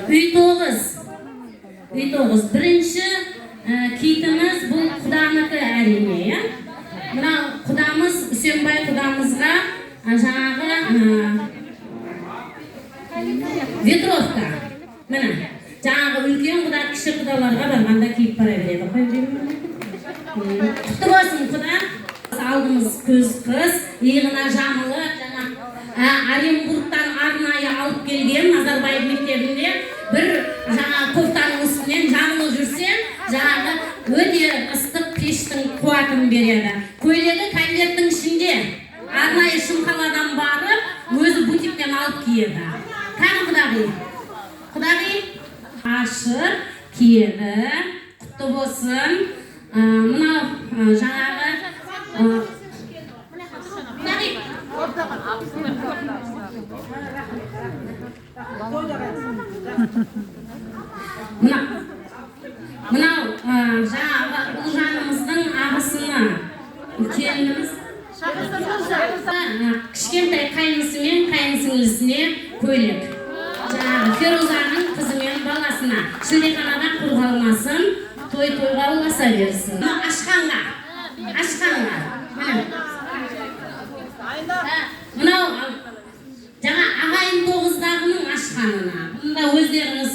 Үй тоғыз, үй тоғыз. Бірінші китіміз бұл құданікі, әрине, иә. Мынау құдамыз Үсенбай құдамызға жаңағы ветровка. Міне, жаңағы үлкен құда кіші құдаларға барғанда киіп бара береді. Қой беремін. Құтты болсын, құда. Алдымыз көз қыз, иығына жамылып, жаңа Оренбургтан арнайы алып келген. Назарбаев мектебінде бір жаңа кофтаның үстінен жамылып жүрсең, жаңағы өте ыстық пештің қуатын береді. Көйлегі конверттің ішінде, арнайы Шымқаладан барып, өзі бутиктен алып киеді. Кәні, құдағи, құдағи ашып киеді. Құтты болсын. Мынау жаңағы құдағи, мынау жаңағы Ұлжанымыздың ағысыны, келініміз, кішкентай қайнысы мен қайын сіңлісіне көйлек, жаңағы Ферузаның қызы мен баласына. Шілдеханадан құр қалмасын, той тойға ұласа берсін. Мынау ашқанға, ашқанға, міне. Мынау жаңа ағайын тоғыздағының ашқанына. Бұны да өздеріңіз